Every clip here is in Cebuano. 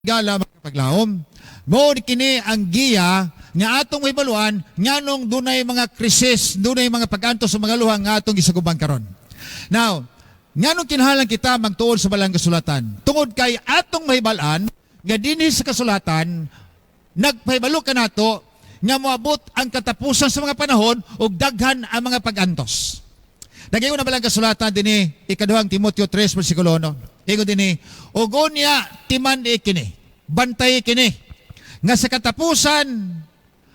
Gala makapaglaom. Mao ni kini ang giya nga atong mahibaluan nganong dunay mga krisis, dunay mga pag-antos sa mga luha nga atong gisagubang karon. Now, nganong kinahanglan kita magtuon sa Balang Kasulatan? Tungod kay atong mahibal-an nga dinhi sa kasulatan nagpahibalo kanato nga moabot ang katapusan sa mga panahon ug daghan ang mga pag-antos. Nagayon na Balang Kasulatan dinhi, Ikaduhang Timoteo 3 versikulo 1. Ingon dinhi, "Ug unya timan-i kini, bantay kini nga sa katapusan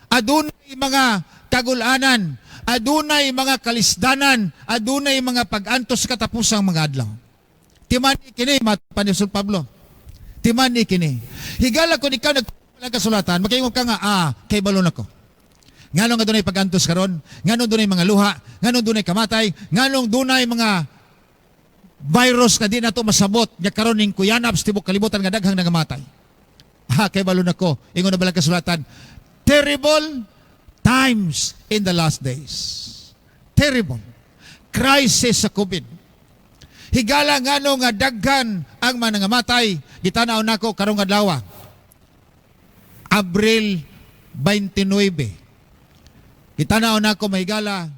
adunay mga kagulanan, adunay mga kalisdanan, adunay mga pag-antos sa katapusang mga adlaw." Timan-i kini, matod pa ni Apostol Pablo. Timan-i kini. Higala kung ikaw nag kasulatan, makaingon ka nga, "Ah, kabalo na ko. Nganong nga dunay pag-antos karon? Nganong dunay mga luha? Nganong dunay kamatay? Nganong dunay mga virus na di nato masabot nga karon ning kuyanap sa tibok kalibutan nga daghang nangamatay? Ah, kabalo na ko." Ingon na Balang Kasulatan, terrible times in the last days. Terrible. Crisis sa COVID. Higala ngano nga daghan ang mga nangamatay, gitanaw nako karong adlaw, Abril 29. Gitanaw nako, mahigala,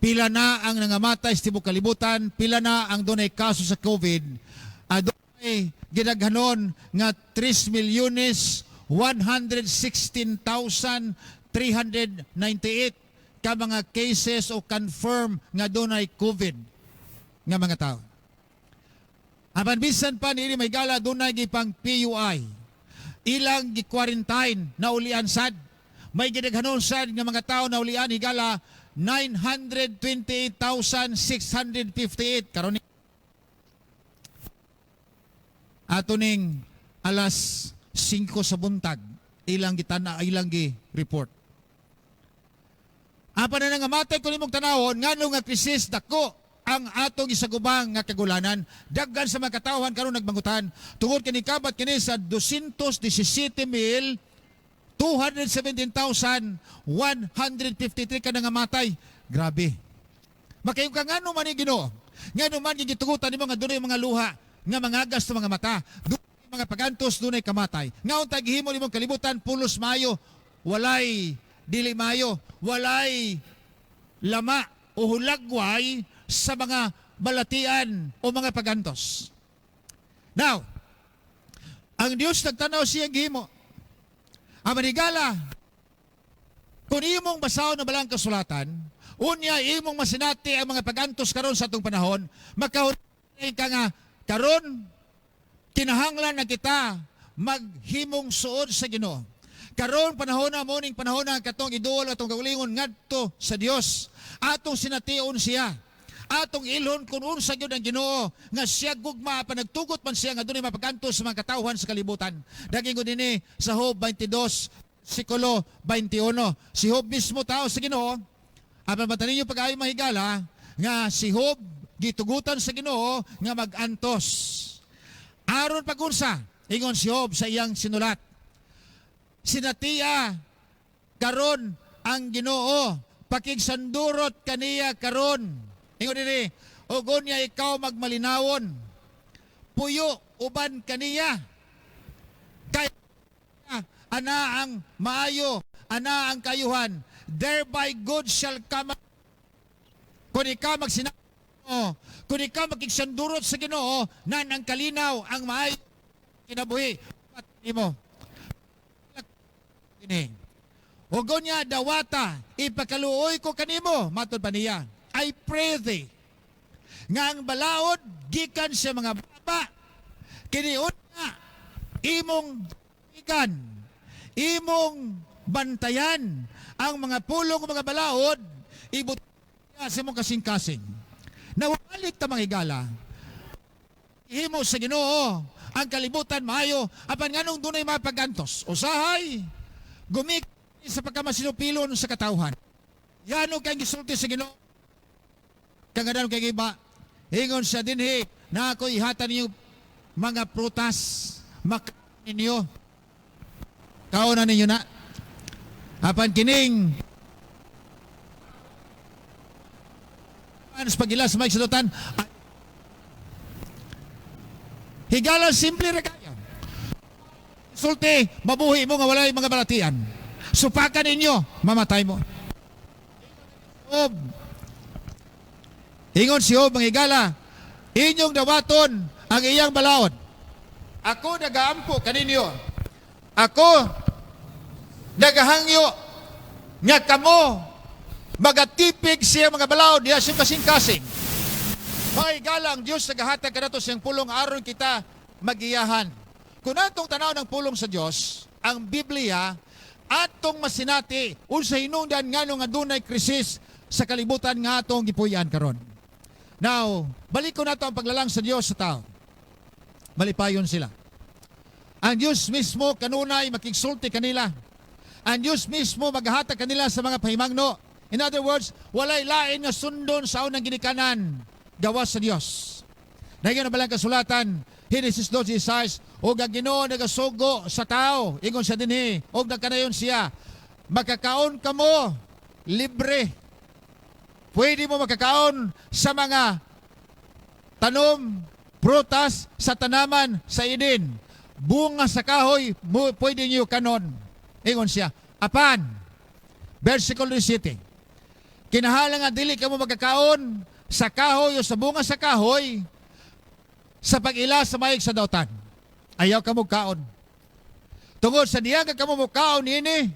pila na ang nangamatay sa tibok kalibutan, pila na ang dunay kaso sa COVID. Adunay gidaghanon nga 3 milyones 116,398 ka mga cases o confirm nga dunay COVID nga mga tao. Apan bisan pa niini, mahigala, dunay gipang PUI. Ilang gi-quarantine na ulian sad. May gidaghanon sad nga mga tao na ulian, higala, 928,658 karon ato ning alas 5 sa buntag ilang gitana, ilang gi report. Apan na nangamatay, kung imong tanawon ngano nga krisis, dako ang atong isagubang nga kagulanan, daghan sa mga katawhan karon nagmangutan tungod kini kabat kini sa 217 mil 217,153 ka nangamatay. Grabe. Makaingon ka, "Ngano man ni Ginoo? Ngano man gitugutan nimo nga dunay mga luha nga mangagas sa mga mata? Dunay mga pagantos, dunay kamatay. Nga unta gihimo nimong kalibutan pulos mayo, walay dili mayo, walay lama o hulagway sa mga balatian o mga pagantos?" Now, ang Dios nagtanaw siyang gihimo. Ang manigala, kung imong basahon na Balang Kasulatan, unya imong masinati ang mga pagantos karon sa atong panahon, makahunay ka nga karon kinahanglan na kita maghimong suod sa Ginoo. Karon panahon na mo ning panahon na katong iduol atong kaugalingon ngadto sa Dios. Atong sination siya. Atong ilhon kung unsa gyud ang Ginoo nga siya gugma pa nagtugot man siya nga dunay mapagantos sa mga katawhan sa kalibutan. Daging ko dinhi sa Job 22 versikulo 21. Si Job mismo tao sa Ginoo. Apan banta ninyo pag-ayo, mahigala, nga si Job gitugutan sa Ginoo nga magantos. Aron pagunsa, ingon si Job sa iyang sinulat, "Sinatia karon ang Ginoo, pakigsandurot kaniya karon." Ingon dinhi, "Ug unya ikaw magmalinawon. Puyo uban kaniya. Kay ana ang maayo, ana ang kayuhan. Thereby good shall come." Kung ikaw magsina, kung ikaw makigsandurot sa Ginoo, nan ang kalinaw, ang maayo kinabuhi at nimo. Ini. "Ug unya dawata, ipakaluoy ko kanimo," matod pa niya. "I pray thee, nga ang balaod gikan sa mga baba, kini unya imong ikan, imong bantayan ang mga pulong o mga balaod, ibut sa imong kasing-kasing." Nawalik ta, mga higala. Himo sa Ginoo ang kalibutan maayo, apan nganong dunay mga pag-antos? Usahay gumik sa pagkamasinupilon sa katawhan. Yano kay gisulti sa Ginoo. Kagadan kay iba. Ingon siya dinhi na ako ihatan ninyo mga prutas makaon ninyo. Kaon ninyo na. Apan kining sa pagila sa may salutan, higala, simple ra kayo. Sulti, mabuhi mo nga walay mga balatian. Supakan ninyo, mamatay mo. Job. Ingon si Job, mga higala, inyong dawaton ang iyang balaod. Ako nagaampo kaninyo. Ako nagahangyo nga kamo magatipig siya mga balaod diya siyang kasing-kasing. Mga higala, ang Diyos nagahatag kanato siyang pulong aron kita magiyahan. Kung atong tanaw ng pulong sa Diyos, ang Biblia, atong masinati unsa hinungdan nganong adunay krisis sa kalibutan nga atong gipuy-an karon. Now, balik ko nato ang paglalang sa Diyos sa tao. Malipayon sila. Ang Diyos mismo kanunay makigsulti kanila. Ang Diyos mismo maghatag kanila sa mga pahimangno. In other words, walay lain nga sundon sa unang ginikanan gawas sa Diyos. Nahigan na balang kasulatan, Genesis 12:6, "Og ang Ginoo nagasugo sa tao," ingon siya dinhi, og nagkanayon siya, "Makakaon kamo libre. Pwede mo makakaon sa mga tanom, prutas sa tanaman sa Eden. Bunga sa kahoy, mo, pwede niyo kanon." Ingon siya. Apan, versikulo 17, "Kinahalang nga dili kamo magkakaon sa kahoy o sa bunga sa kahoy sa pag-ila sa mayig sa dautan. Ayaw kamo kaon. Tungod sa diya ka kamo mokaon niini,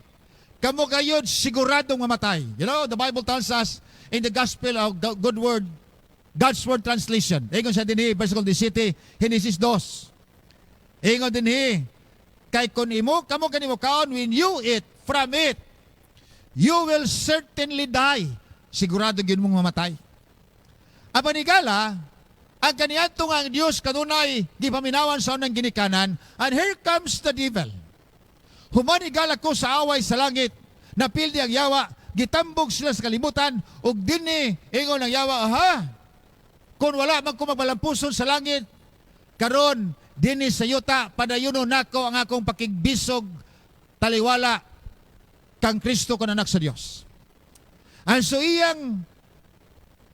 kamo gayud siguradong mamatay." The Bible tells us in the Gospel of the Good Word, God's Word Translation. Ingon siya dinhi, versikulo 17, Genesis 2. Ingon dinhi, "Kay kung imo kamo kani mokaon, when you eat from it, you will certainly die." Sigurado gyud mong mamatay. Apan higala, ang kaniadto nga ang Dios kanunay gipaminawan sa unang ginikanan, and here comes the devil. Human higala ko sa away sa langit, napildi ang yawa, gitambog sila sa kalibutan, ug dinhi ingon ang yawa, "Aha, kung wala man ko magbalampuson sa langit, karon dinhi sa yuta, padayuno nako ang akong pakigbisog taliwala kang Kristo kon anak sa Dios." And so iyang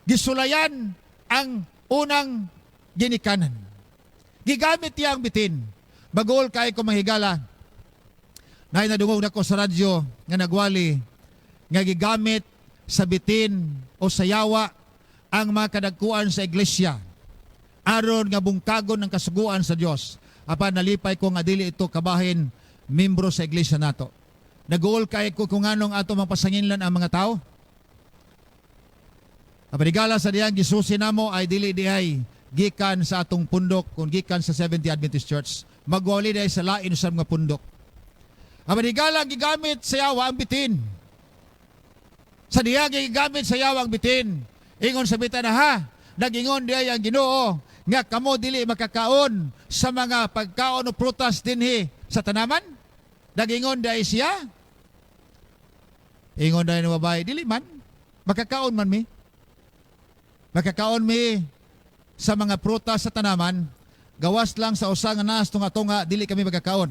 gisulayan ang unang ginikanan. Gigamit niya ang bitin. Bagol kay ko, mga higala. Nay nadungog nako sa radyo nga nagwali nga gigamit sa bitin o sa yawa ang mga kadagkuan sa iglesia aron nga bungkagon ng kasuguan sa Dios. Apan nalipay ko nga dili ito kabahin membro sa iglesia nato. Naguol kay ko kung anong ato mapasanginlan ang mga tao. Apan higala, sa diyang gisusi namo ay dili diay gikan sa atong pundok kung gikan sa Seventh Adventist Church. Magwali diay sa lain sa mga pundok. Apan higala, gigamit sa yawa ang bitin. Sa diya gigamit sa yawa ang bitin. Ingon sa bitin, "Ha, nagingon diay ang Ginoo nga kamo dili makakaon sa mga pagkaon o prutas dinhi sa tanaman? Nagingon diay siya?" Ingon diay ng babae, "Dili man. Makakaon man mi. Makakaon mi sa mga prutas sa tanaman, gawas lang sa usa nga nas tunga-tunga dili kami magkakaon.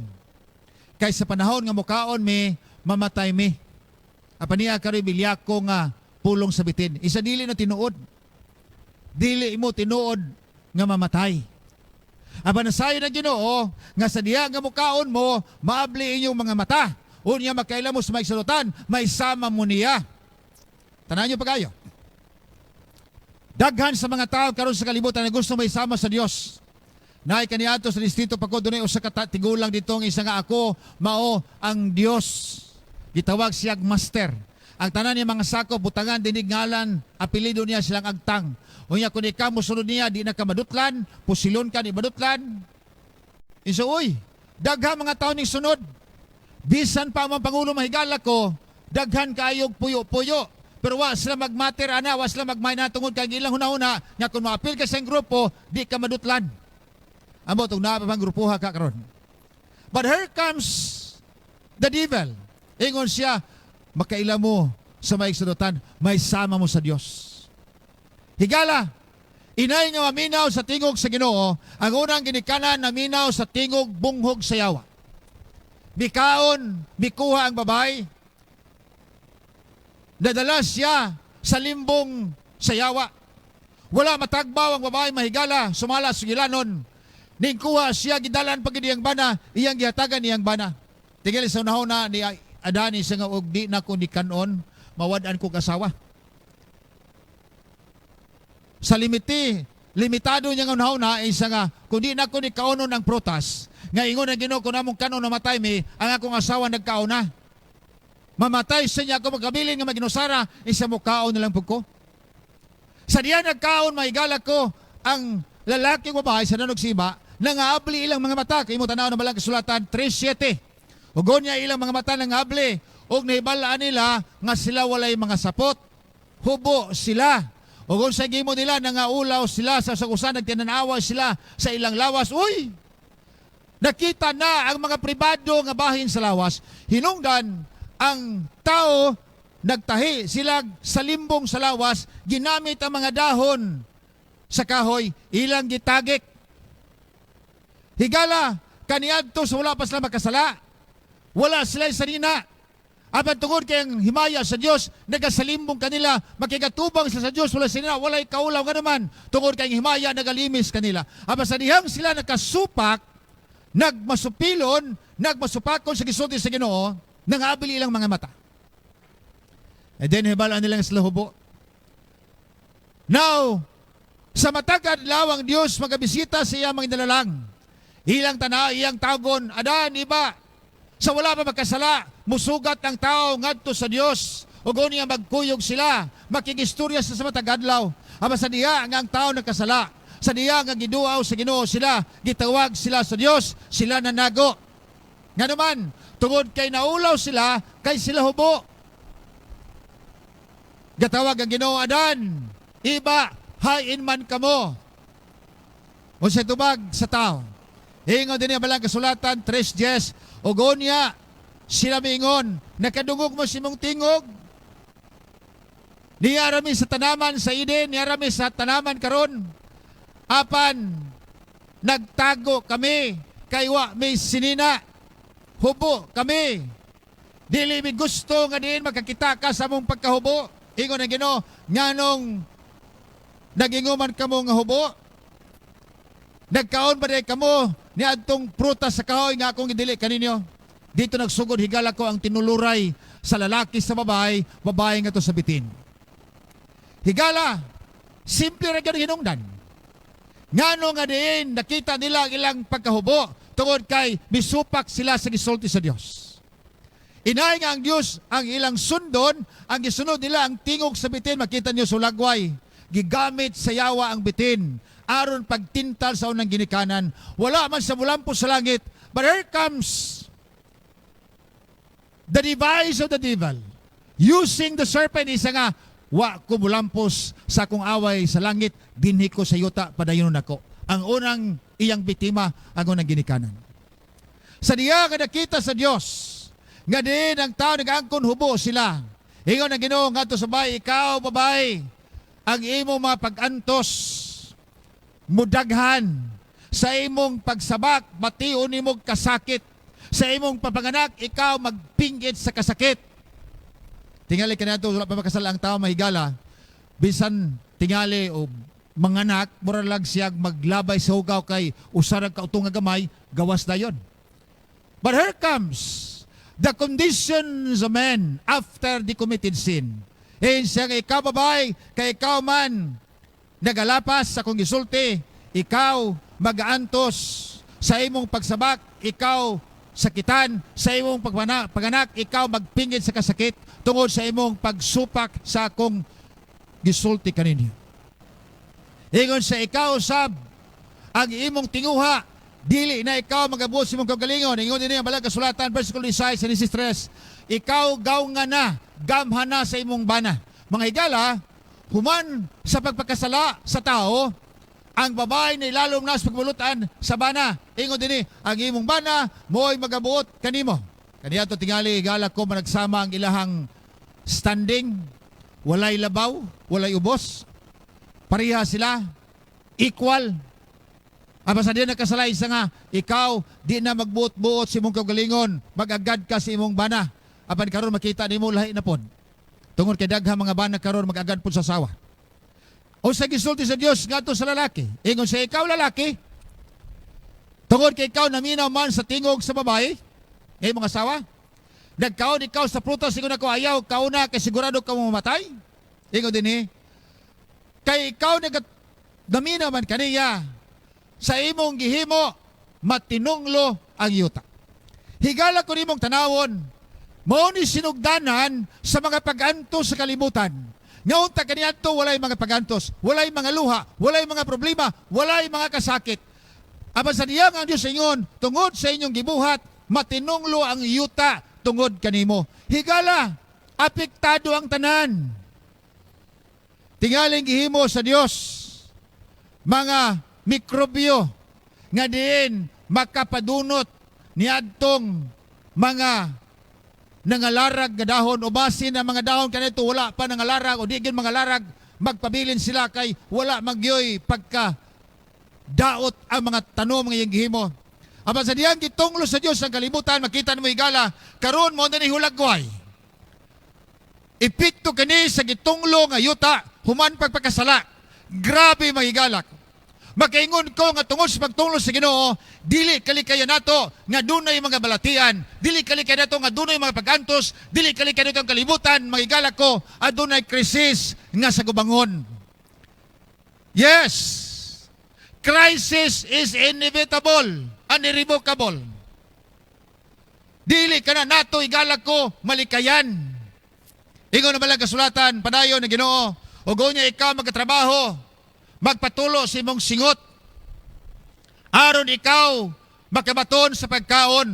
Kay sa panahon nga mukaon mi, mamatay mi." Apan niya karoy bilyako nga pulong sa bitin. Isa dili na tinuod. Dili mo tinuod nga mamatay. Apan nasayo ng Ginoo nga sa diha nga mukaon mo, maabli inyong mga mata. Unya makaila mo sa may salutan, may sama mo niya. Tanan niyo pagayo. Daghan sa mga tao karon sa kalibutan na gusto may sama sa Dios. Naay kaniadto sa distrito pa ko, dunay usa ka tigulang dito ang isa nga "Ako mao ang Dios." Gitawag siyag master. Ang tanan niya mga sakop butangan dinig ngalan, apelyido niya silang agtang. Unya kun ikaw mosunod niya, di na ka madutlan, pusilon ka di madutlan. Iso uy, daghan mga tao ning sunod. Bisan pa ang pangulo, mahigala ko, daghan kaayog puyo-puyo. Pero wa sila magmater ana, wa sila magmay na tungod kay ilang hunahuna nga kung maapil ka sa grupo, di ka madutlan. Ambot og naa pa bang grupoha ka karon. But here comes the devil. Ingon siya, "Makaila mo sa may sadutan, may sama mo sa Dios." Higala, inay nga maminaw sa tingog sa Ginoo, ang unang ginikanan naminaw sa tingog bunghog sa yawa. Mikaon, mikuha ang babae. Nadala siya sa limbong sa yawa. Wala matagbaw ang babae, mahigala, sumala sa gilanon. Ningkuha siya, gidalan pag iyang bana, iyang gihatagan iyang bana. Tingali sa unahon ni Adan siya nga, "Og di na ko ni kanon, mawad-an ko asawa." Sa limitado niya nga unahon isa nga, "Kung di na ko ni kaonon ang prutas, nga ingon ang Ginoo kung among kanon namatay mi, ang akong asawa nagkaon na. Mamatay sa niya ako magkabilin nga maginusara, isa mo kaon na lang pud ko." Sa diya nagkaon, mahigala ko, ang lalaki o babae sa nanog siba, nangaabli ilang mga mata. Kay mo tanaw na balang kasulatan 3.7. Ug niya ilang mga mata nangabli, ug nahibalaan nila nga sila walay mga sapot. Hubo sila. Ug sa gimo nila, nangaulaw sila sa sagusan, nagtinanawa sila sa ilang lawas. Uy! Nakita na ang mga pribado nga bahin sa lawas. Hinungdan, ang tao nagtahi sila sa limbong sa lawas, ginamit ang mga dahon sa kahoy, ilang gitagik. Higala, kaniadto sa wala pa sila makasala. Wala sila sa nina. Apan tungod kay ang himaya sa Dios nagasalimbong kanila, makigatubang sila sa Dios, wala sila, walay kaulaw nga naman. Tungod kay ang himaya nagalimis kanila. Apan sa dihang sila nakasupak, nagmasupilon, nagmasupakon sa gisulti sa Ginoo, nangabili ilang mga mata. And then hibalaan nilang sila hubo. Now, sa matag adlaw ang Dios magabisita sa iyang mga nilalang. Ilang tana, iyang tagon, "Adan, Eva." Sa wala pa magkasala, musugat ang tao ngadto sa Dios. Ug niya magkuyog sila, makigistorya sa matag adlaw. Ama sa diha nga ang tao nagkasala, sa diha nga giduaw sa Ginoo sila, gitawag sila sa Dios, sila nanago. Nga naman, tungod kay naulaw sila, kay sila hubo. Gatawag ang Ginoo, "Adan, Eva, hain man kamo?" O sa tubag sa tao. Ingon din niya balang kasulatan, 3.10, ug unya, sila miingon, "Nakadungog mo sa imong tingog. Niya rami sa tanaman sa Eden, niya rami sa tanaman karon. Apan, nagtago kami, kay wa may sinina. Hubo kami. Dili mi gusto nga diin makakita ka sa among pagkahubo." Ingon ang Ginoo, "Nganong naginguman kamo nga hubo? Nagkaon ba diay kamo ni adtong prutas sa kahoy nga akong gidili kaninyo?" Dito nagsugod, higala ko, ang tinuluray sa lalaki sa babae, babae nga to sa bitin. Higala, simple ra gyud ang hinungdan. Ngano nga diin nakita nila ang ilang pagkahubo? Tungod kay misupak sila sa gisulti sa Dios. Inay nga ang Dios ang ilang sundon, ang gisunod nila ang tingog sa bitin. Makita niyo sa lagway. Gigamit sa yawa ang bitin aron pagtintal sa unang ginikanan. Wala man sa mulampos sa langit, but here comes the device of the devil. Using the serpent, isa nga, "Wa ko mulampos sa akong away sa langit, dinhi ko sa yuta, padayonon nako." Ang unang iyang biktima, ang unang ginikanan. Sa diya nga nakita sa Dios, nga diin ang tao nag-angkon hubo sila. Ingon ang Ginoo ngadto sa babae, "Ikaw babae, ang imong mga pag-antos mudaghan. Sa imong pagsabak, bation nimo kasakit. Sa imong papanganak, ikaw magpinggit sa kasakit." Tingali kaniadto wala pa makasala ang tao, mahigala. Bisan tingali o manganak, mura lang siya maglabay sa hugaw kay usa ra ka utong nga gamay, gawas dayon. But here comes the conditions of men after the committed sin. Eh siya nga, "Ikaw babae, kay ikaw man nagalapas sa akong gisulti, ikaw magaantos sa imong pagsabak, ikaw sakitan sa imong paganak, ikaw magpingit sa kasakit tungod sa imong pagsupak sa akong gisulti kaninyo." Ingon sa ikaw sab ang imong tinguha, dili na ikaw magabuot sa imong kaugalingon. Ingon din ang balang kasulatan, versikulo 6, Genesis 3, "Ikaw gaw nga na, gamhan na sa imong bana." Mga higala, human sa pagpakasala sa tao, ang babae na ilalom na sa pagbulotan sa bana. Ingon din ang imong bana, mo'y magabuot kanimo. Kaniya to tingali, higala ko, managsama ang ilahang standing, walay labaw, walay ubos. Pareha sila, equal. Aba sa di nakasalay sa nga, "Ikaw di na magbuot-buot sa imong kaugalingon, mag-agad ka sa imong bana." Apan karon makita nimo lahi na pod. Tungod kay daghang mga bana karon mag-agad pod sa asawa. O sa gisulti sa Dios ngadto sa lalaki, ingon sa ikaw lalaki, Tungod kay ikaw naminaw man sa tingog sa babae, ngay mga asawa, nagkaon ikaw sa prutas, ingon ako, "Ayaw kauna kay sigurado ka mamatay." Ingon dinhi, kay ikaw naminaw man kaniya, sa imong gihimo, matinunglo ang yuta. Higala ko nimong tanawon, mao ni sinugdanan sa mga pag-antos sa kalibutan. Nga unta kaniadto walay mga pagantos, walay mga luha, walay mga problema, walay mga kasakit. Apan sa diyang ang Diyos ingon, tungod sa inyong gibuhat, matinunglo ang yuta tungod kanimo. Higala, apektado ang tanan. Tingaling gihimo sa Dios mga mikrobyo nga diin makapadunot niadtong mga nangalarag nga dahon o basin ang mga dahon kanito wala pa nangalarag o di gyud mga larag, magpabilin sila kay wala magyoy pagka daot ang mga tanom nga iyang gihimo. Apan sa diyang gitunglo sa Dios ang kalibutan, makita nimo, higala, karon mao na ni hulagway. Epekto kini sa gitunglo nga yuta human pagpakasala. Grabe, mga higala. Makaingon ko nga tungod sa pagtunglo sa Ginoo, dili kalikayan nato nga dunay mga balatian, dili kalikayan nato nga dunay mga pagantos, dili kalikayan nato ang kalibutan, mga higala ko, adunay krisis nga sagubangon. Yes, crisis is inevitable and irrevocable. Dili ka na nato, higala ko, malikayan. Ingon na balang kasulatan, padayon ng Ginoo, ug niya ikaw magkatrabaho, magpatulo sa imong singot, aron ikaw makabaton sa pagkaon.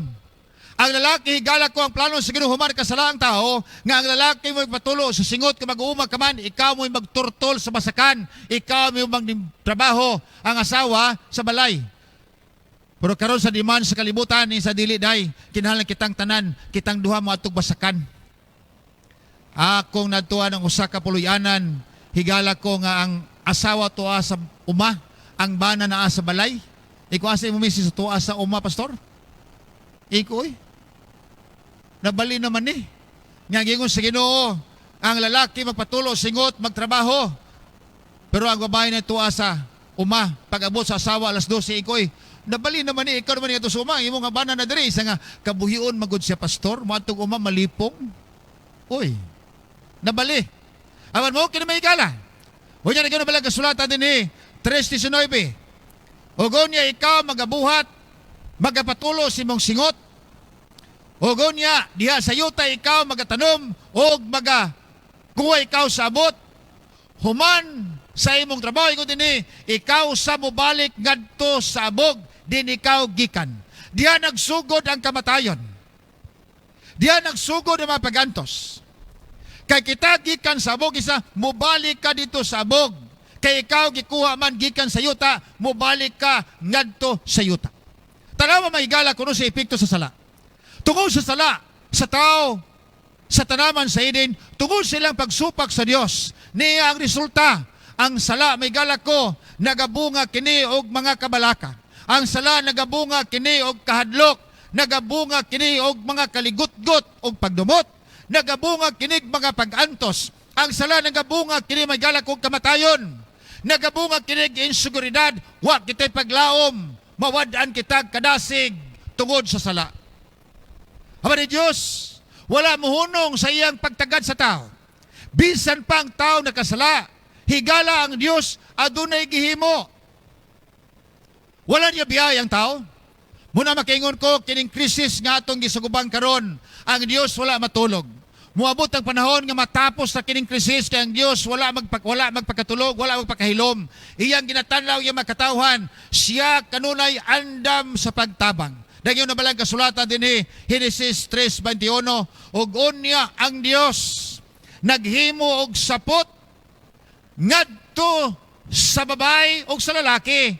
Ang lalaki, higala ko, ang plano sa Ginoo human kasala ang tao, nga ang lalaki mo magpatulo sa singot kung mag-uuma ka man, ikaw mo magturtol sa basakan, ikaw mo magtrabaho, ang asawa sa balay. Pero karon sa demand sa kalibutan ni sa dili day, kinahanglan kitang tanan, kitang duha mo atog basakan. Akong nadtuan ang usa ka puloy-anan, higala ko, nga ang asawa tuwa sa uma, ang bana naa sa balay. Iko, "Asa imo misis?" "Tuwa sa uma, pastor." Iko, "Oy. Nabali naman ni." Nga gingon sa Ginoo, ang lalaki magpatulo, singot, magtrabaho. Pero ang babae na tuwa sa uma, pag-abot sa asawa alas 12, ikoy, "Nabali naman ni, ikaw naman ito sa uma, imong nga bana na diri," isa nga, "Kabuhion magud siya, pastor, moadtog uma, malipong." Uy, nabali. Awan mo, kini may higala. Unya na balang kasulatan dinhi, 3.19. Ug unya ikaw magabuhat, magapatulo sa imong singot. Ug unya, diha sa yuta ikaw magatanom, og maga kuha ikaw sa abot. Human sa imong trabaho, ingon dinhi, ikaw sa mobalik ngadto sa abog, din ikaw gikan. Diha nagsugod ang kamatayon. Diha nagsugod ang mga pagantos. Kay kita gikan sa abog, isa, mobalik ka dito sa abog. Kay ikaw gikuha man gikan sa yuta, mobalik ka ngadto sa yuta. Tanawa, mahigala, kuno sa epekto sa sala. Tungod sa sala, sa tao, sa tanaman sa Eden, tungod silang pagsupak sa Dios, niya ang resulta, ang sala, mahigala ko, nagabunga kini og mga kabalaka. Ang sala nagabunga kini og kahadlok, nagabunga kini og mga kaligutgot og pagdumot, nagabunga kini mga pag-antos. Ang sala nagabunga kini, mahigala og kamatayon. Nagabunga kini inseguridad, wa kita'y paglaom, mawad-an kita kadasig tungod sa sala. Apan ni Diyos, wala muhunong sa iyang pagtagad sa tao. Bisan pa ang tao nakasala, higala, ang Diyos adunay gihimo. Wala niya biyaya ang tao. Muna makaingon ko, kining krisis nga atong gisugubang karon, ang Diyos wala matulog. Muabot ang panahon nga matapos sa kining krisis kay ang Diyos wala magpakatulog, wala magpakahilom. Iyang ginatanlaw iyang makatawhan, siya kanunay andam sa pagtabang. Dayon na balang kasulatan dinhi, Genesis 3:21, ug unya ang Dios naghimo og sapot ngadto sa babae ug sa lalaki,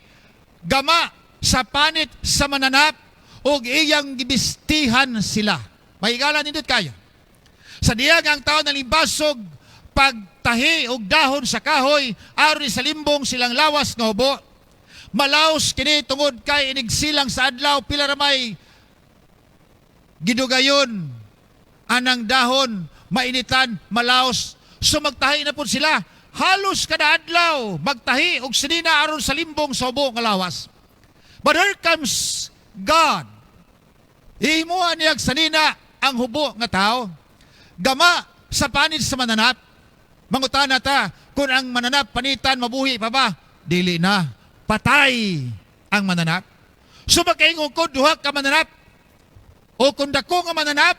gama sa panit sa mananap, ug iyang gibistihan sila. Mahigala, nindot kayo. Sa diya nga ang tao nalimbasog pagtahi og dahon sa kahoy aron sa limbong silang lawas nga hubo. Malaos kini tungod kay inigsilang sa adlaw, pila ramay gidugayon anang dahon, mainitan, malaos. So magtahi na pud sila halos kada adlaw, magtahi og sinina aron sa limbong sa hubo nga lawas. But here comes God. Himuan niyang sanina ang hubo nga tao. Gama sa panit sa mananap. Mangutana ta, kung ang mananap panitan, mabuhi pa ba? Dili na. Patay ang mananap. So makaingon ko, duha ka mananap. O kung dako nga mananap,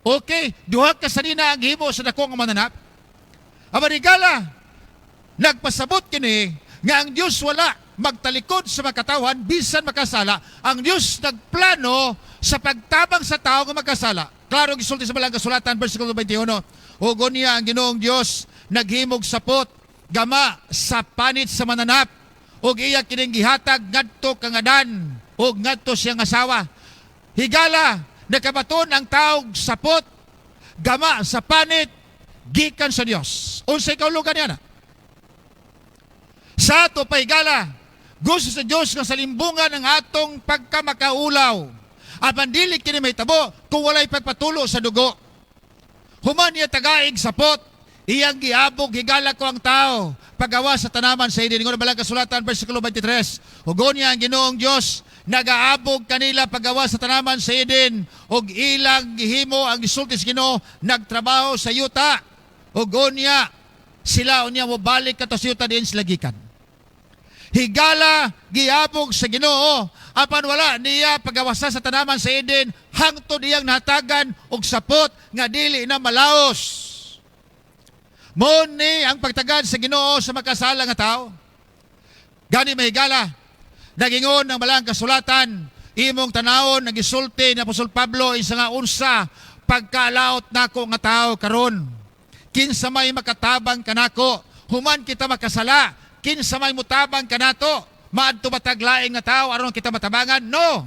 okay, duha ka sanina ang himo sa dako nga mananap. Apan higala, nagpasabot kini nga ang Dios wala magtalikod sa makatawhan bisan makasala. Ang Dios nagplano sa pagtabang sa tao nga makasala. Klaro gisulti sa Balang Kasulatan, versikulo 21. Ug unya ang Ginoong Dios naghimog sapot gama sa panit sa mananap ug iya kining gihatag ngadto kang Adan ug ngadto siyang asawa. Higala, nakabaton ang taog sapot gama sa panit gikan sa Dios. Unsay kahulugan niya na? Sa ato pa, higala, gusto sa Dios nga salimbungan ang atong pagkamakaulaw. Apan dili kini mahitabo kung walay pagpatulo sa dugo. Human niya tagaig sapot, iyang giabog, higala ko, ang tao pagawa sa tanaman sa Eden. Ingon Balang Kasulatan, versikulo 23. Ug unya ang Ginoong Dios nagaabog kanila pagawa sa tanaman sa Eden ug ilang gihimo ang gisulti sa Ginoo, nagtrabaho sa yuta ug unya sila unya mobalik kato sa yuta diin sila gikan. Higala, giabog sa Ginoo apan wala niya pagawasa sa tanaman sa Eden hangtod iyang nahatagan og sapot nga dili na malaos. Mao ni ang pagtagad sa Ginoo sa makasala nga tao. Gani mahigala, nagingon ng Balang Kasulatan, imong tanawon nagisulti ni Apostol Pablo isa nga unsa pagkalaot nako nga tao karon. Kinsa may makatabang kanako human kita makasala? Kinsa may mutabang kanato? Maadto ba tag laing nga tao aron kita matabangan? No.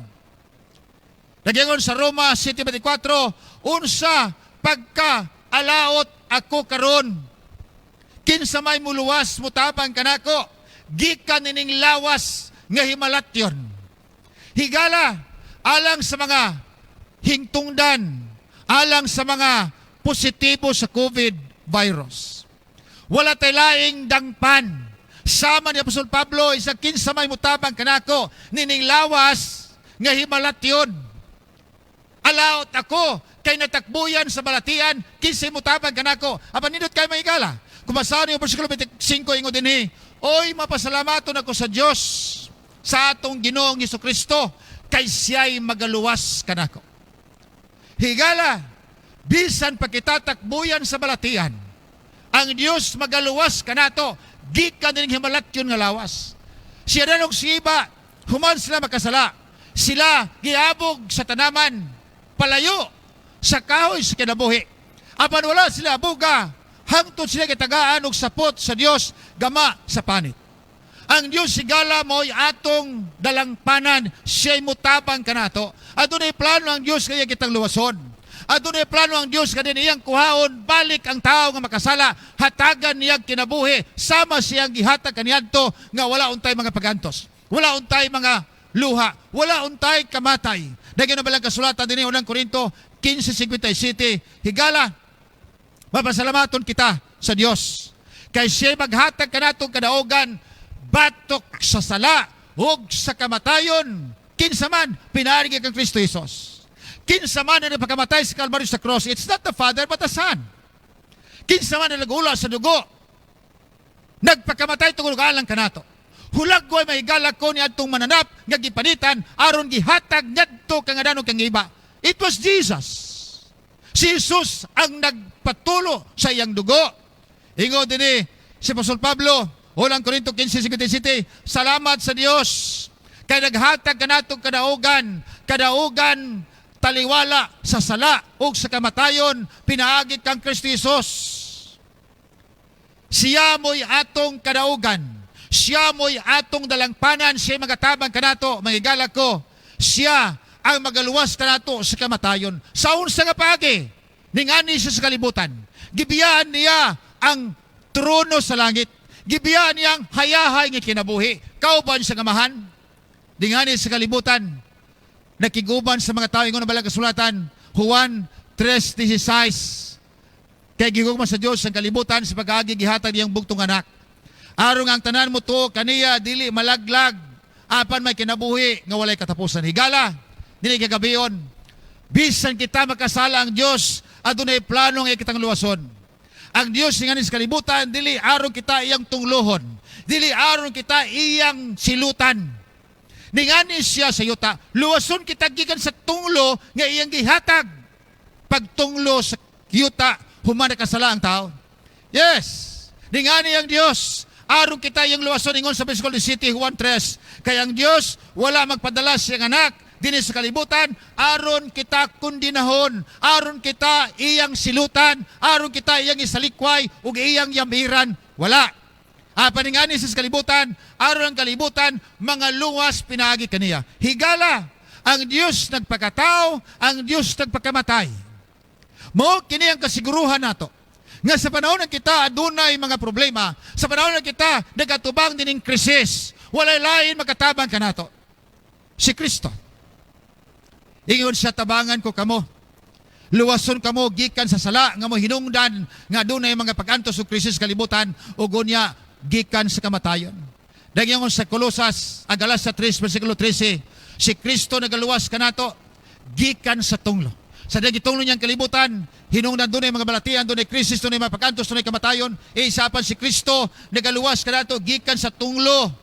Nagingon sa Roma 7:24, unsa pagka alaot ako karon. Kinsa may muluwas, mutabang kanako gikan ining lawas nga himalatyon? Higala, alang sa mga hingtungdan, alang sa mga positibo sa COVID virus, wala tay laing dangpan. Sama ni Apostol Pablo, isa kinsa may mutabang kanako nining lawas nga himalatyon? Alaot ako kay natakbuyan sa balatian, kinsay mutabang kanako? Apan nindot kay mahigala. Kung basahan niyo versikulo 25, ingon dinhi, "Oy, mapasalamaton ako sa Dios sa atong Ginoong Hesus Kristo kay siya'y magaluwas kanako." Higala, bisan pa kita takbuyan sa balatian, ang Dios magaluwas kanato gikan nining himalatyon nga lawas. Si Adan ug si Eva, human sila makasala, sila giabog sa tanaman palayo sa kahoy sa kinabuhi. Apan wala sila abuga hangtod sila gitagaan og sapot sa Dios gama sa panit. Ang Dios, higala, mo'y atong dalangpanan, siya'y mutabang kanato. Adunay plano ang Dios kaya kitang luwason. Adunay plano ang Dios kadin iyang kuhaon balik ang tao nga makasala, hatagan niyang kinabuhi sama siyang gihatag kaniadto nga wala untay mga pagantos. Wala untay mga luha, wala untay kamatay. Daghan na balang kasulatan dinhi, Unang Korinto 15:57. Higala, mapasalamaton kita sa Dios kay siya maghatag kanatong kadaugan batok sa sala ug sa kamatayon. Kinsa man pinaagi kang Kristo Jesus? Kinsa man ang nagpakamatay sa Kalbaryo sa cross? It's not the Father but the Son. Kinsa man ang nagula sa dugo, nagpakamatay tungod alang kanato? Hulagway, mahigala ko, ni adtong mananap nga gipanitan aron gihatag ngadto kang Adan ug kang Eva. It was Jesus. Si Jesus ang nagpatulo sa iyang dugo. Ingon dinhi si Apostol Pablo, Unang Korinto 15:57, "Salamat sa Dios kay naghatag kanatong kadaugan, kadaugan taliwala sa sala ug sa kamatayon pinaagi kang Kristo Jesus." Siya mo'y atong kadaugan. Siya mo'y atong dalangpanan. Siya magatabang kanato, mahigala ko. Siya ang magaluwas kanato sa kamatayon. Sa unsa nga paagi? Ningani siya sa kalibutan. Gibiyaan niya ang trono sa langit. Gibiyaan niya ang hayahay nga kinabuhi. Kauban sa Amahan. Dingani sa kalibutan. Nakiguban sa mga tao, ingon ang Balang Kasulatan, Juan 3:16. "Kay gihugma sa Dios ang kalibutan sa pag-agi gihatag niyang bugtong anak. Aron ang tanan mo tuo kaniya dili malaglag, Apan may kinabuhi nga walay katapusan. Higala, dili kagabion, bisan kita makasala, ang Dios adunay plano nga kitang luwason. Ang Dios nga sa kalibutan dili aron kita iyang tunglohon, dili aron kita iyang silutan. Ningani siya sa yuta, luwason kita gikan sa tunglo nga iyang gihatag. Pagtunglo sa yuta, human nakasala ang tao. Yes, ningani ang Dios aron kita iyang luwason, ingon sa versikulo 17, Juan 3. Kay ang Dios wala magpadala siyang anak dinhi sa kalibutan aron kita kondinahon, aron kita iyang silutan, aron kita iyang isalikway ug iyang yamiran. Wala. Apan ningani sa kalibutan, aron ang kalibutan mga luwas pinaagi kaniya. Higala, ang Dios nagpakatao, ang Dios nagpakamatay. Mao kini ang kasiguruhan nato nga sa panahon ng kita adunay mga problema, sa panahon ng kita nagatubang dining krisis, walay lain makatabang kanato. Si Kristo. Ingon siya, "Tabangan ko kamo. Luwason kamo gikan sa sala nga mo hinungdan nga adunay mga pag-antos ug krisis kalibutan ug unya gikan sa kamatayon." Daghang sa Kolosas, ang Galacia 3, versikulo 13, si Kristo nagaluwas kanato gikan sa tunglo. Sa dagiti tunglo niyang kalibutan, hinungdan dunay mga balatian, dunay krisis, dunay mga pag-antos, dunay kamatayon, isapan si Kristo nagaluwas kanato gikan sa tunglo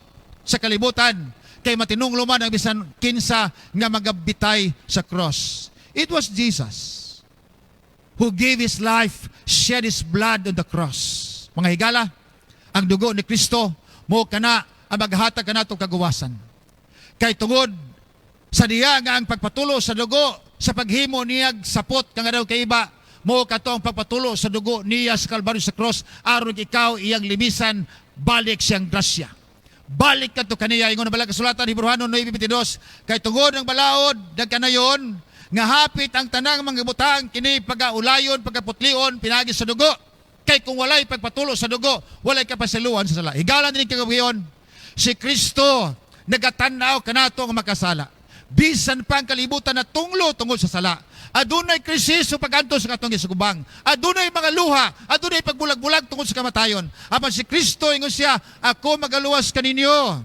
sa kalibutan, kay matinunglo man ang bisan kinsa nga magabitay sa cross. It was Jesus who gave His life, shed His blood on the cross. Mga higala, ang dugo ni Kristo mo kana ang maghatag kanato kaguwasan. Kay tungod sa diya nga ang pagpatulo sa dugo sa paghimo niyag sapot kang adlaw kaiba, mo kato ang pagpatulo sa dugo niya sa Kalbaryo, sa cross, aron ikaw iyang limisan, balik siyang grasya. Balik kadto kaniya, ingon ang balang kasulatan, Hebreohanon 9:22, kay tungod ng balaod nagkanayon nga hapit ang tanang mga butang kini pagaulayon, pagaputlion pinagi sa dugo. Kay kung walay pagpatulo sa dugo, walay kapasiluan sa sala. Higala din kagabion, si Kristo nagatanaw kanato nga makasala. Bisan pa ang kalibutan na tunglo tungod sa sala. Adunay krisis sa pag-antos sa katong gisugubang. Adunay mga luha, adunay pagbulag-bulag tungod sa kamatayon. Apan si Kristo, ingon siya, "Ako magaluwas kaninyo.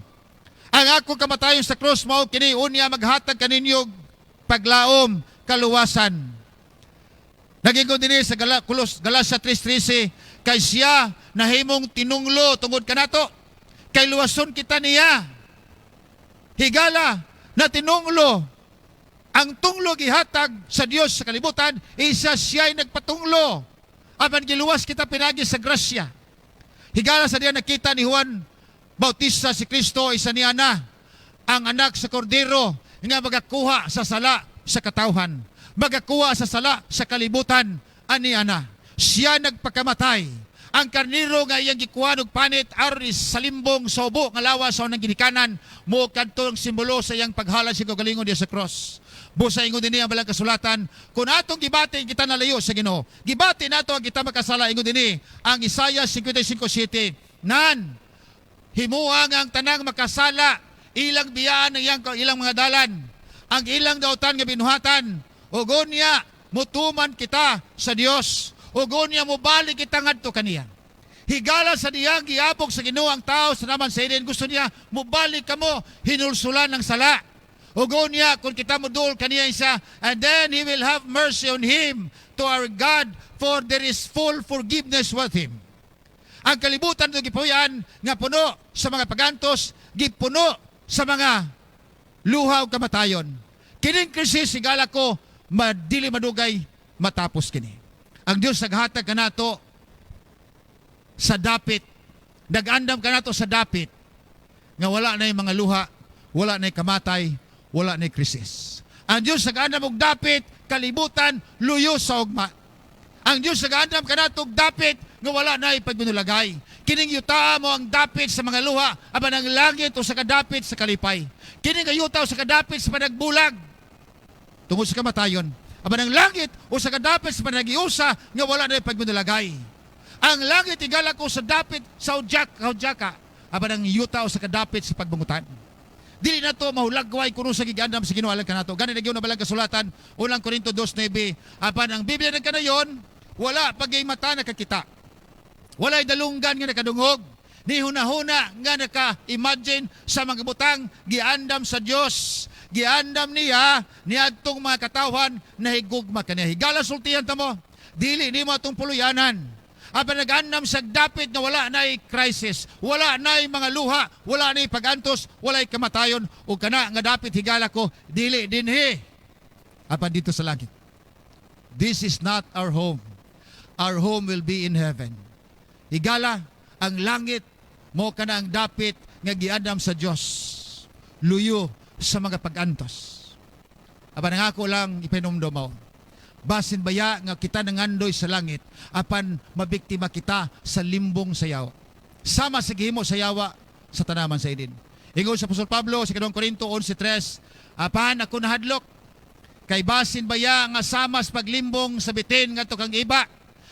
Ang ako kamatayon sa cross mao kini unya maghatag kaninyo paglaom, kaluwasan." Naging dinhi sa Galacia 3:13, kay siya nahimong tinunglo tungod kanato. Kay luwason kita niya. Higala, na tinunglo. Ang tunglo gihatag sa Dios sa kalibutan, isa siya'y nagpatunglo. Apan giluwas kita pinagi sa grasya. Higala, sa diya nakita ni Juan Bautista si Kristo, isa niya na ang anak sa kordero nga magakuha sa sala sa katawhan. Magakuha sa sala sa kalibutan, ani ana. Siya nagpakamatay. Ang karniro nga iyang gikuha og panit aron sa limbong sa ubo nga lawas sa unang ginikanan mo kadto ang simbolo sa iyang paghalad sa kaugalingon diya sa cross. Busa ingon dinhi ang balang kasulatan, kung atong gibati kita nalayo sa Ginoo. Gibati nato ang kita makasala, ingon dinhi ang Isaiah 55:7. Nan himuha nga ang tanang makasala ilang biyaan ang ilang mga dalan, ang ilang dautan nga binuhatan, ug unya mutuman kita sa Dios, ug unya mobalik kita ngadto kaniya. Higala, sa diyang giabok sa Ginoo ang tao sa naman sa Eden, gusto niya mobalik kamo hinulsulan ng sala. Ug unya kung kita moduol kaniya isa, and then He will have mercy on him, to our God, for there is full forgiveness with Him. Ang kalibutan ito gipuyan nga puno sa mga pagantos, gipuno sa mga luha o kamatayon. Kining krisis, higala ko, madili madugay matapos kini. Ang Dios naghatag kanato sa dapit, nag-andam kanato sa dapit, nga wala na yung mga luha, wala na yung kamatay, wala na yung krisis. Ang Dios nag-andam og dapit, kalibutan, luyo sa ugma. Ang Dios nag-andam kanato og dapit nga wala na ipagbinulagay. Kining yuta mo ang dapit sa mga luha, apan ang langit usa ka dapit sa kalipay. Kining yuta usa ka dapit sa panagbulag tungod sa kamatayon. Apan ang langit usa ka dapit sa panagiusa nga wala na ipagbinulagay. Ang langit, higala ko, sa dapit sa udyaka, apan ang yuta usa ka dapit sa pagbungutan. Dili na to mahulagway kuno sa gigandam sa Ginoo alang kanato. Gani nagyo na balang kasulatan, Unang Korinto 2:9, apan ang Biblia nagkanayon, wala pagay mata nakakita. Walay dalunggan nga nakadungog. Ni hunahuna nga naka-imagine sa mga butang giandam sa Dios. Giandam niya niadtong mga katawhan na higugma kaniya. Higala, sultihan ta mo. Dili nimo atong puluyanan. Apan nag-andam sa dapit nga wala na'y crisis, wala na'y mga luha, wala na'y pagantos, wala'y kamatayon, o kana nga dapit, higala ko, dili dinhi, apan didto sa langit. This is not our home. Our home will be in heaven. Higala, ang langit mao kana ang dapit nga giandam sa Dios. Luyo sa mga pag-antos. Apan ang ako lang ipahinumdom mao, basin baya nga kita nangandoy sa langit, apan mabiktima kita sa limbong sa yawa, sama sa gihimo sa yawa sa tanaman sa Eden. Ingon sa Apostol Pablo sa 2 Korinto 11:3, "Apan ako nahadlok, kay basin baya nga sama sa paglimbong sa bitin ngadto kang iba,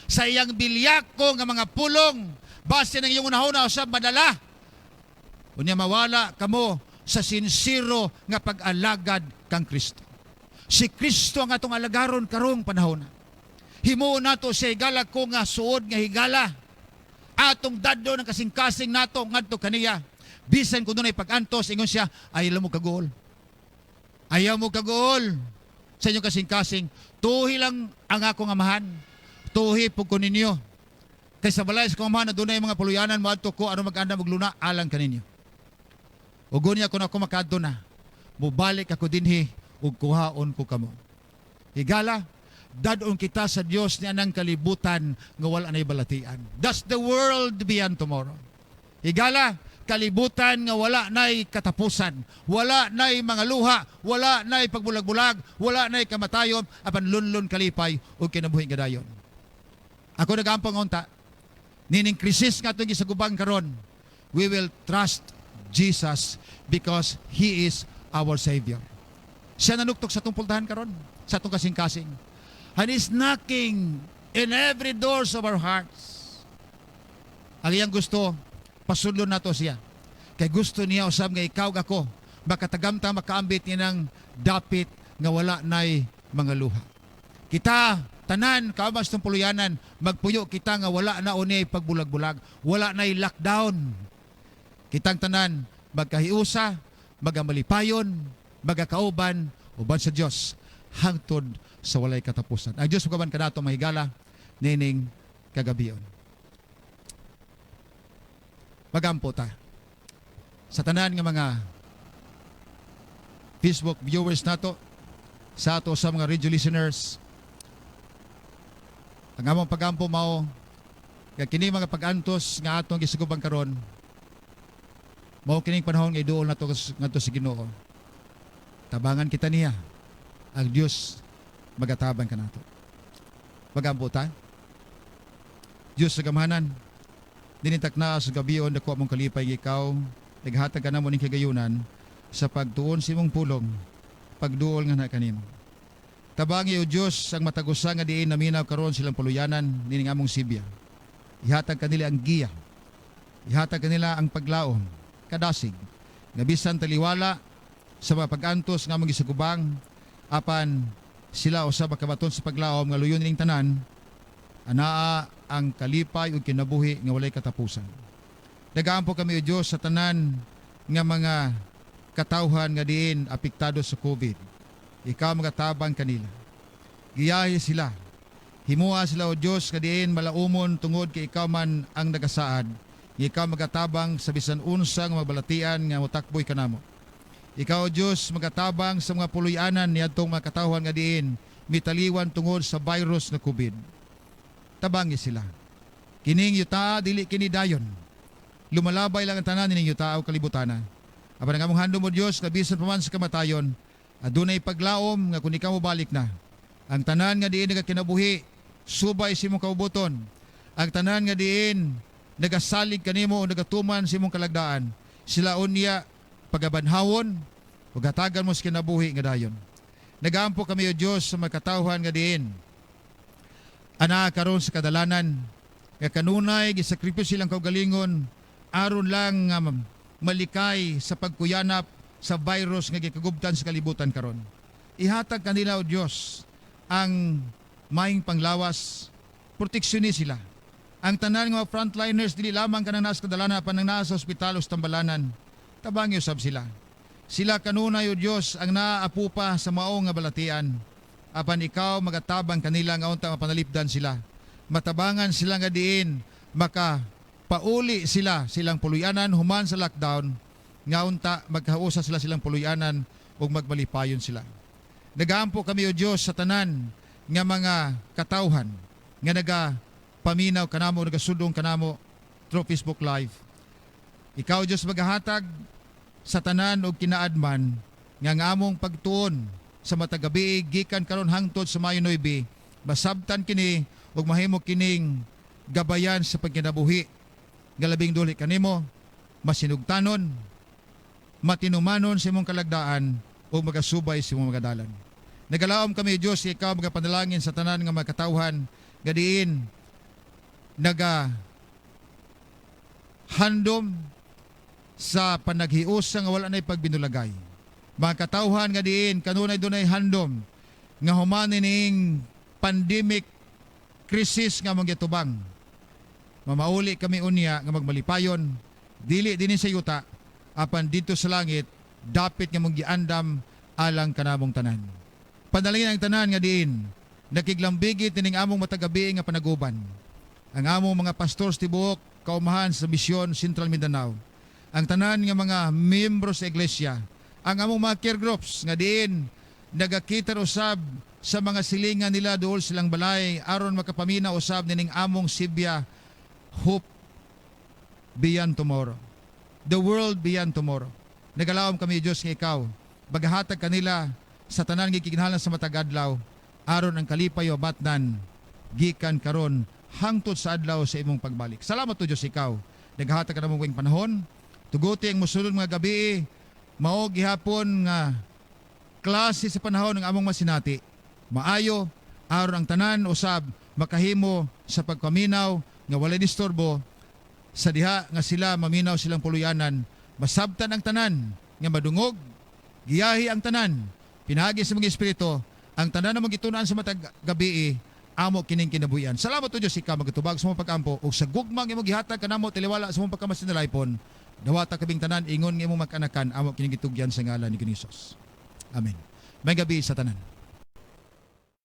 sa iyang bilyako nga mga pulong, basin ang iyong hunahuna usab madala, unya mawala kamo sa sinsero nga pag-alagad kang Kristo." Si Kristo ang atong alagaron karong panahon. Himuon nato siya, higala ko, nga suod nga higala. Atong dadon ang kasing-kasing nato ngadto kaniya. Bisan kung dunay pag-antos, ingon siya, "Ayaw mo kaguol. Ayaw mo kaguol sa inyong kasing-kasing. Tuhi lang ang akong Amahan. Tuhi pud ko ninyo. Kay sa balay sa akong Amahan na dunay mga puluyanan, moadto ko aron mag-andam og luna alang kaninyo. Ug unya kung ako makaadto na, mubalik ako dinhi ug kuhaon ko kamo." Higala, dadon kita sa Dios ni anang kalibutan nga wala nay balatian. That's the world beyond tomorrow. Higala, kalibutan nga wala nay katapusan, wala nay mga luha, wala nay pagbulag-bulag, wala nay kamatayon, apan lunlun kalipay ug kinabuhi nga dayon. Ako nagaampo nga unta, nining krisis nga atong gisagubang karon, we will trust Jesus because He is our Savior. Siya nanuktok sa atong pultahan karon, sa atong kasing-kasing. And He's knocking in every doors of our hearts. Ang iyang gusto, pasudlon nato siya. Kay gusto niya usab nga ikaw ug ako makatagamta, makaambit niya ng dapit nga wala nay mga luha. Kita tanan kauban sa puluyanan, magpuyo kita nga wala na unay pagbulag-bulag, wala nay lockdown. Kitang tanan magkahiusa, magamalipayon, magakauban uban sa Dios hangtod sa walay katapusan. Ang Dios mukaban kanato, mga higala, nining kagabion. Magampo ta. Sa tanan nga mga Facebook viewers nato, sa ato sa mga radio listeners, ang among pagampo mao nga kini mga pag-antos nga atong gisugubang karon, mao kining panahon nga iduol nato ngadto sa Ginoo. Tabangan kita niya. Ang Dios magatabang kanato. Magampo ta. Diyos sa gamhanan, dinitak na sa gabion, dako among kalipay nga ikaw naghatag kanamo ning kagayunan sa pagtuon sa imong pulong, pagduol nga na kanimo. Tabangi, o Dios, ang matag usa nga diin naminaw karon silang puluyanan nining among sibya. Ihatag kanila ang giya. Ihatag kanila ang paglaom, kadasig. Nga bisan taliwala sa mga pag-antos nga among gisagubang, apan sila usab makabaton sa paglaom nga luyon nining tanan, anaa ang kalipay ug kinabuhi nga walay katapusan. Nagaampo kami, o Dios, sa tanan nga mga katawhan nga diin apektado sa COVID. Ikaw magatabang kanila. Giyahi sila. Himua sila, o Dios, nga diin malaumon tungod kay ikaw man ang nagasaad. Ikaw magatabang sa bisan unsa nga mabalatian nga motakboy kanamo. Ikaw, o Dios, magatabang sa mga puloy-anan niadtong mga katawhan nga diin mitaliwan tungod sa virus nga COVID. Tabangi sila. Kining yuta dili kini dayon. Lumalabay lang ang tanan nining yuta o kalibutana. Apan ang among handom, o Dios, nga bisan pa man sa kamatayon, adunay paglaom nga kung ikaw mobalik na, ang tanan nga diin nagakinabuhi subay sa imong kaubuton, ang tanan nga diin nagasalig kanimo o nagatuman sa imong kalagdaan, sila unya pagabanhawon ug hatagan mo sa kinabuhi nga dayon. Nagaampo kami, o Dios, sa mga katawhan nga diin anaa karon sa kadalanan, nga kanunay gisakripisyo silang kaugalingon aron lang nga malikay sa pagkuyanap sa virus nga gikagubtan sa kalibutan karon. Ihatag kanila, o Dios, ang maayong panglawas, proteksyon ni sila. Ang tanan nga mga frontliners, dili lamang kanang nasa kadalanan apan ang nasa ospital o sa tambalanan. Tabangi usab sila. Sila kanunay, O Dios, ang naapupa sa mao nga balatian. Apan ikaw magatabang kanila nga unta mapanalipdan sila. Matabangan sila nga diin maka pauli sila silang puluyanan human sa lockdown, nga unta magkausa sila silang puluyanan ug magmalipayon sila. Nagaampo kami, O Dios, sa tanan nga mga katawhan nga naga paminaw kanamo, nagasudong kanamo through Facebook Live. Ikaw, Dios, magahatag sa tanan og kinaadman nga ang among pagtuon sa matag gabi gikan karon hangtod sa Mayo 9, masabtan kini ug mahimo kining gabayan sa pagkinabuhi nga labing duli kanimo, masinugtanon, matinumanon sa imong kalagdaan ug magasubay sa imong mga dalan. Nagalaom kami, Dios, ikaw magapanalangin sa tanan nga mga katawhan nga diin naga handom sa panaghiusa nga wala na'y pagbinulagay. Mga katawhan nga diin kanunay dunay handom nga human ning pandemic crisis nga among gitubang, mamauli kami unya nga magmalipayon, dili dinhi sa yuta apan didto sa langit, dapit nga among giandam alang kanamong tanan. Panalangin ang tanan nga diin nakiglambigit ining among matag gabi nga panaguban. Ang among mga pastor sa tibuok kaumahan sa Misyon Central Mindanao. Ang tanan nga mga miyembro sa iglesia, ang among mga care groups nga diin nagakita usab sa mga silingan nila duol silang balay aron makapamina usab nining among sibya, Hope Beyond Tomorrow. The World Beyond Tomorrow. Nagalaom kami, Diyos, nga ikaw maghatag kanila sa tanan nga gikinahanglan sa matag adlaw aron ang kalipay o batnan gikan karon hangtod sa adlaw sa imong pagbalik. Salamat o Diyos, ikaw naghatag ka namong panahon. Tuguti ang mosunod mga gabi, mao gihapon nga klase sa panahon ng among masinati. Maayo aron ang tanan usab makahimo sa pagpaminaw nga walay disturbo sa diha nga sila maminaw silang puluyanan. Masabtan ang tanan nga madungog, giyahi ang tanan pinaagi sa mga espiritu, ang tanan na magitunan sa matag gabi, amo kining kinabuhian. Salamat o Diyos, ikaw magatubag sa mong pag-ampo ug sa gugmang imong gihatag kanamo taliwala sa mong pagkamasinulaypon. Dawata kaming tanan ingon nga imong mag-anakan. Amo kining gitugyan sa ngalan ni Hesus. Amen. May gabi sa tanan.